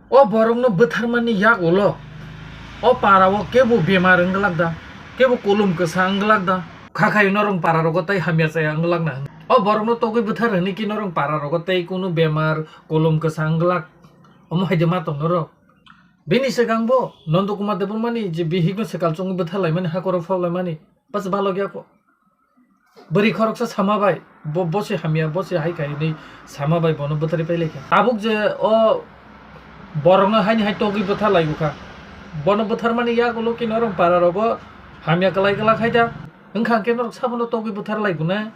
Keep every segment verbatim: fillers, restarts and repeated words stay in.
O borokno bwtharmani yak ulo o parao kebo bemar wng glak da, kebo kolom kwsa wng glak da. Khakhai norok pararogo tei hamya chaya wng glak na. O borokno togwi bwthar hwnwi khe norok pararogo tei kunu bemar kolom kwsa wng glak. Omo hai de ma tong norok. Bini swkang bo Nondo Kumar Debbarmani je bihikno swkal chongwi bwthar laimani, hakoro phok laimani. Bas balok ya ko. Bwrwi khoroksa sama bai, bo, bo se hamya, bo se hai kha hinwi sama bai bono bwtharwi pai lai kha. Tabuk je o borokno haini hai togwi bwthar lai kha. Bono bwtharmani yagulo khe norok pararogo hamya kwlai kwlak hai da. Wngkha khe norok sabono togwi bwthar lai na.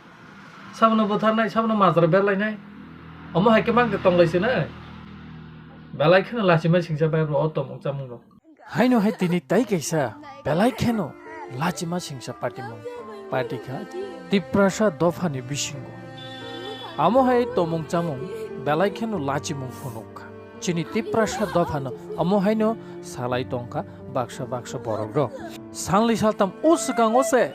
Sabono bwtharnai, sabono majra berlainai. Omo hai khe mang tong lai se nai. Belai kheno lachima singsa bai bro o tomung chamung rok. Haino hai tini tai kaisa belai kheno lachima singsa party mung. Party kha Tiprasa dophani bisingo. Amo hai tomung chamung belai kheno lachimung phunuk kha. Chini Tiprasa dophano amo haino salai tongkha baksa baksa borok rok. Salni saltam o swkango se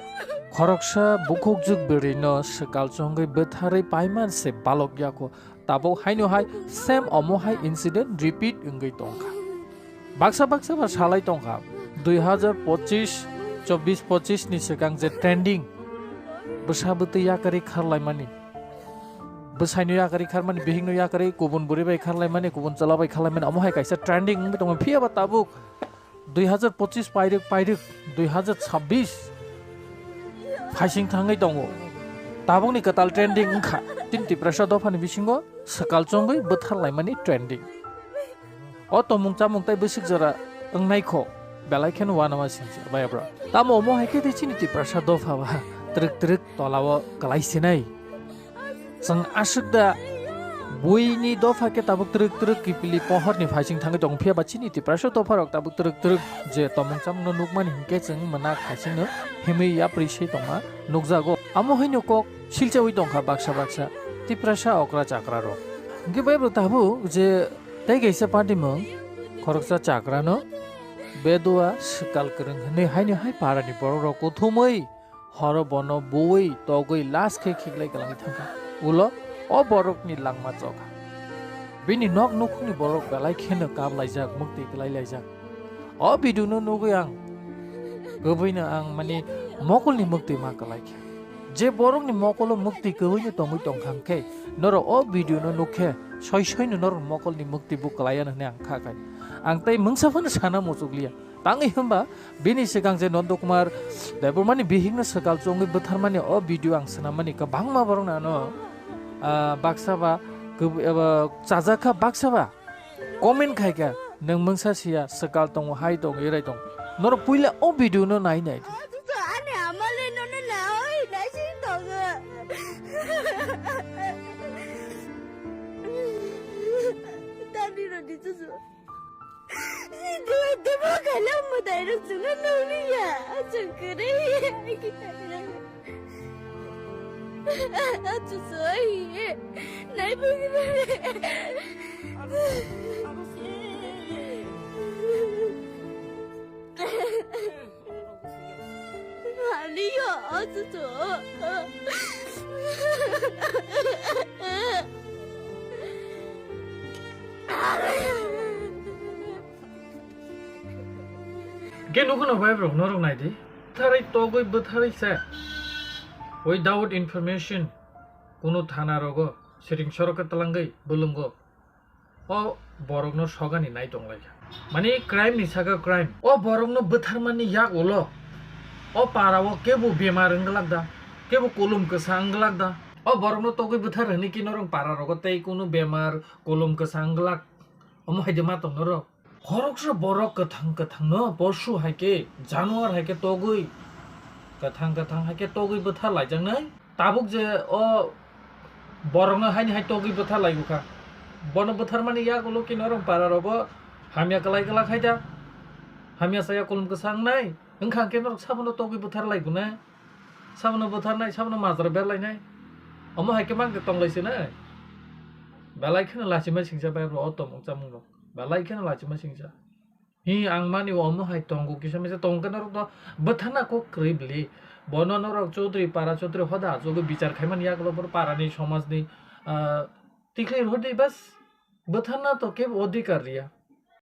khoroksa bukhukjwk bwrwino swkal chongwi bwtharwi paiman se balok yako. Tabuk haino hai same omo hai incident repeat wngwi tongkha. Baksa baksa ba salai tongkha. Dui hazar pochis, chobbish pochis ni swkang je trending bwsa bwtwi yakarwi kharlaimani, bwsaino yakarwi kharmani, bihikno yakarwi kubun bwrwi bai kharlaimani, kubun chwla bai kharlaimani, omo hai kaisa trending wngwi tongo. Phiya ba tabuk dui hazar pochis pairwk pairwk dui hazar chabbish phaising thangwi tongo. Tabukni kwtal trending wngkha. Tini Tiprasa dophani bisingo swkal chongwi bwthar laimani trending. O tomung chamung tei bwswk jora wngnai kho, belai kheno uanama singcha bai bro. Tamo omo hai khe tei chini Tiprasa dopha ba twrwk twrwk tolao kwlai sinai. Chwng aswk da buini dopha khe tabuk twrwk twrwk kipili pohorni phaising thangwi tong phiya ba chini Tiprasa dopha rok tabuk twrwk twrwk je tomung chamungno nukmani hinkhe chwng mwnak phaisingno himwi yapri se tongma nukjago. Amo haino kok silchawi tongkha baksa baksa Tiprasa okra chakra rok. Hinkhe bai bro tabuk je tei kaisa party mung khoroksa chakrano bedua swkal kwrwng hwnwi haino hai parani borok rok kuthumwi horo bono buwi togwi last khe khiklai kwlangwi thangkha. Ulo o borokni langma chokha. Bini nok nukhungni borok belai kheno kap laijak, mwktwi kwlai laijak. O video no nugwi ang kwbwino ang mani mokolni mwktwi ma kwlai kha. Je borokni mokolo mwktwi kwbwino tongwi tongkha hwnkhe norok o video no nukhe soi soino norok mokolni mwktwi bo kwlai ano hwnwi ang kha khai. Ang tei mungsa phano sana muchukliya. Tangwi hwnba bini swkang je Nondo Kumar Debbarmani bihikno swkal chongwi bwtharmani o video ang swnammani kwbangma borokno ano, ah, baksa ba kwb-, eba chajakha baksa ba comment khaikha nwng mungsa siya swkal tongo hai tongo erai tongo norok puila o video no nai nai. Ani amale nono nai nai si tongo. Tani rodi chuchu. Dua dua kalam mutai rok chunga nongni ya. Chungkere. Achu soi. Nai bagi. Ani ya, achu so. Ge nugo no bai bro, norok nai di. Bwtharwi togwi bwtharwi se. Without information, kunu thana rogo, siring sorok khe twlangwi, bwlwngo. O borokno sogani nai tonglaikha. Mani crime ni saka crime. O borokno bwtharmani yak ulo. O parao kebo bemar wng glak da, kebo kolom kwsa wng glak da. O borokno togwi bwthar hwnwi khe norok para rogo tei kunu bemar kolom kwsa wng glak. Omo hai de ma tong norok. Khoroksa borok kwthang kwthangno posu hai khe, januar hai khe togwi, kwthang kwthang hai khe togwi bwthar laijaknai. Tabuk je o borokno haini hai togwi bwthar lai bwkha. Bono bwtharmani yagulo khe norok para rogo hamya kwlai kwlak hai da. Hamya saya kolom kwsa wngnai. Wngkha khe norok sabono togwi bwthar lai bwnai. Sabono bwtharnai, sabono majra berlainai. Omo hai khe mang tong lai sinai. Belai kheno lachima singsa bai bro o tongmung chamung rok. Belai kheno lachima singsa. Hi, ang mani o omo hai tongo kisa misa tongkhe norok no bwtharna kok kwrwi bwli. Bono norok Chaudhary para Chaudhary hoda achugwi bichar khaimani yagulo boro parani somajni, ah, tikhlai rwdi bas. Bwtharna to kebo odhikar riya.